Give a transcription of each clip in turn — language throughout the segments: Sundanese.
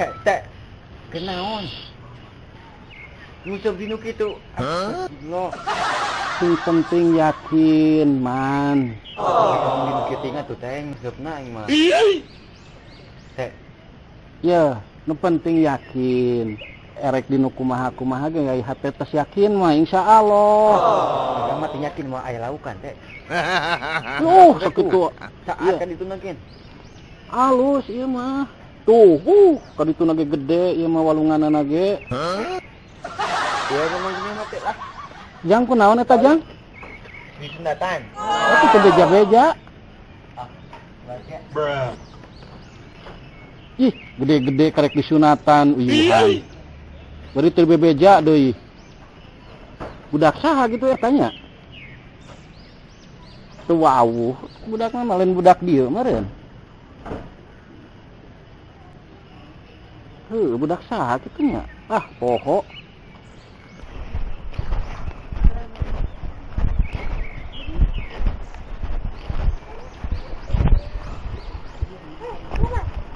Teh. Kenaon? Nguseup dinu kitu. Astagfirullah. Sing penting yakin, man. Oh, dinu kitu ingat tuh teh nguseupna aing mah. Teh. Ya, nu penting yakin. Erek dinu kumaha-kumaha ge ai hate tos yakin mah insyaallah. Oh, mah teu yakin mah aya laukan teh. Sakitu. Saat kan itu mungkin. Alus ieu mah. Tuh, ka ditu ge gede ieu mah walunganana ge. Ya memang gini mah teh lah. Jang kunaon eta Jang? Di sunatan. Oh, teu beja-beja. Ah, bruh. Ih, gede-gede karek disunatan uyuhan. Bari teu bebeja deui. Budak saha gitu ya tanya. Teu wawuh, budak mah lain budak dieu meureun. Heuh, budak saha kitu nya? Ah, poho.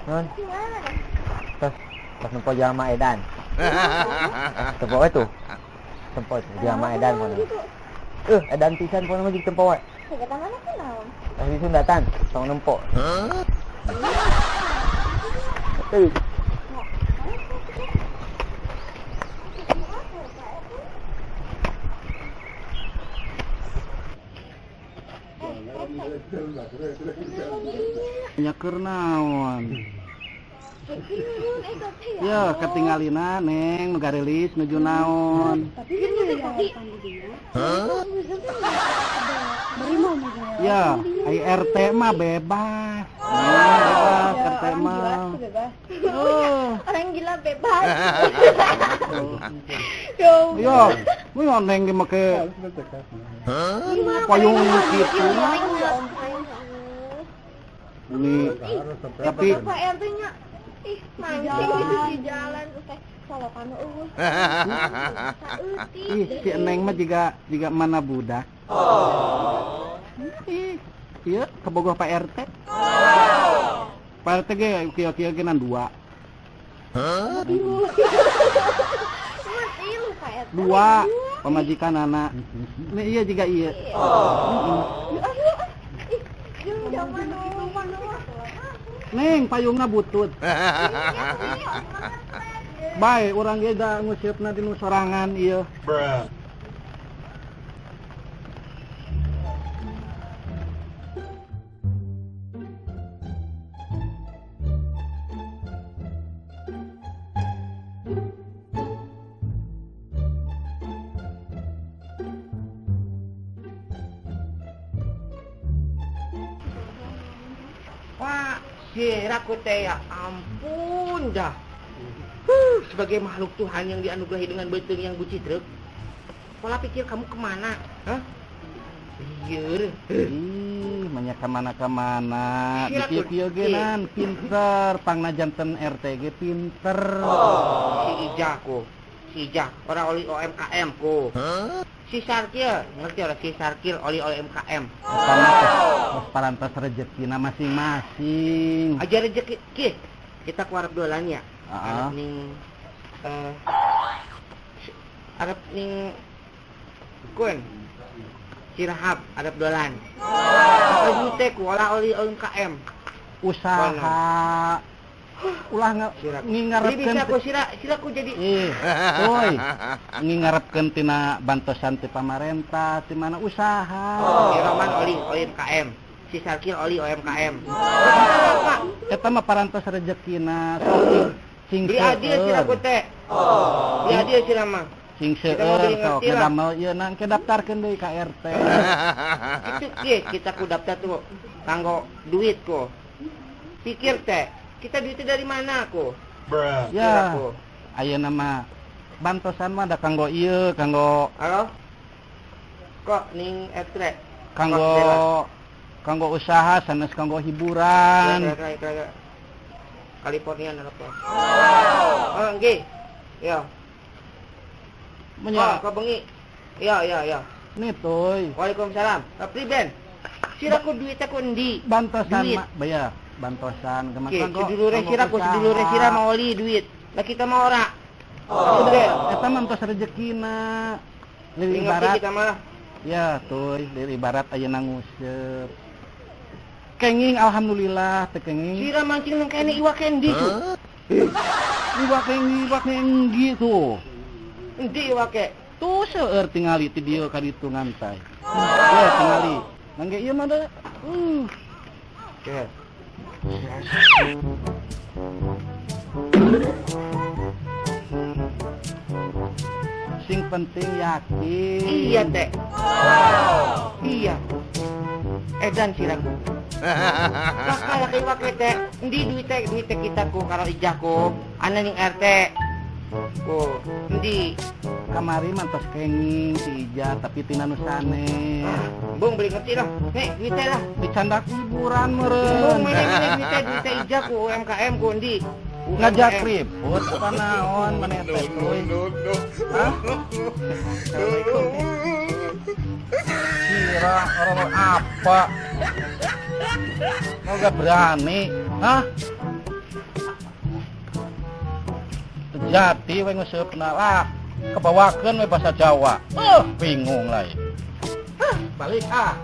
Non. Tos, tos nempo jama edan. Tempo we tuh. Tempo itu jama edan pon. Edan pisan pon mah jeung tempo we. Kata mana sih naon? Tos disundatan, tong nempo. Nya keur naon? Ya, ketinggalina neng nu garilis nuju naon. Ya, ai RT mah bebas. Bebas RT mah. Oh. Orang gila bebas. Yo, mun neng ge make payung kitu. Ini tapi Pak RT-nya ih mancing gitu di jalan terus teh solokan eueuh. Ih, si Neng mah juga mana budak. Ih, ieu kabogoh Pak RT. Pak RT ge kieu-kieu ge nan dua. Dua pamajikan anak. Ini iya juga iya. Neng payungna butut. Bae urang ge da nguseupna dinu sorangan ieu. Bruh. Pak, siraku teh ya ampun dah. Sebagai makhluk Tuhan yang dianugerahi dengan beuteung yang bucitrek, pola pikir kamu kemana? Hah? Lieur. Ih, banyak kemana-kemana. Di kieu ge nan pinter, pangna janten RT ge pinter. Oh. Si Ijah ku, si Ijah orang oli OMKM ku. Si Sarkil, ngerti orang si Sarkil oli OMKM. Pertama parantos rezekina masing-masing. Aja rezeki, ki. Kita ku arep dolan ya. Arep ning arep ning kun Cirahap arep dolan. Apa teh ku olah oli OMKM. Usaha ulah ngingarepkeun bisa ku sira ku jadi oi ngingarepkeun tina bantosan ti pamarentah ti mana usaha. Si Roman oli OMKM, si Sarkil oli OMKM. Eta mah parantos rezekina sok sing beli adil sira ku teh. Beli adil sira mah. Sing seueur sok ngedamel ieu na engke daftarkeun deui ka RT. Kitu kieu kita ku daftar tuh kanggo duit ku. Pikir teh, kita duitnya dari mana ku? Ya, ayeuna mah bantosan mah da kanggo ieu, kanggo halo? Kok ning etre? Kanggo kanggo usaha sanes kanggo hiburan. California nelpon. Oh, nggih. Ya. Menya kok bengi. Ya, ya, ya. Nih toy. Waalaikumsalam. Priben. Sira ku duit aku endi? Bantosan mah bayar. Bantosan Oke, kemakan kok. sedulure sira ku sedulure sira mau oli duit. Lah kita mah ora. Oh, eta mah tos rezekina. Lir ibarat kita mah. Ya, tuh, lir ibarat ayeuna nguseup. Kenging alhamdulillah teu kenging. Sira mancing nang kene iwak endi tuh? Iwak endi, iwak endi tuh. Endi iwake? Tuh seueur tingali ti dieu ka ditu ngantai. Ya tingali. Nangge ieu mah da. Oke. Sing penting yakin. Iya teh. Iya. Edan siraku. Bakal laki iwake teh. Endi duit teh, duit teh kita ku karo ijah ku. Ana ning RT. Ku, endi? Kamari mah tos kenging si Ijah tapi tina nu sanes. Bung beli ngerti lah. Nih, duit teh lah. Dicandak hiburan meureun. Bung mana mana duit teh, duit teh ijah ku UMKM ku endi? Ngajak ribut apa naon maneh teh euy. Hah? Assalamualaikum. Kira orang apa? Mau gak berani? Hah? Sejati we ngeuseupna lah. Kebawakeun we bahasa Jawa. Bingung lah. Hah, balik ah.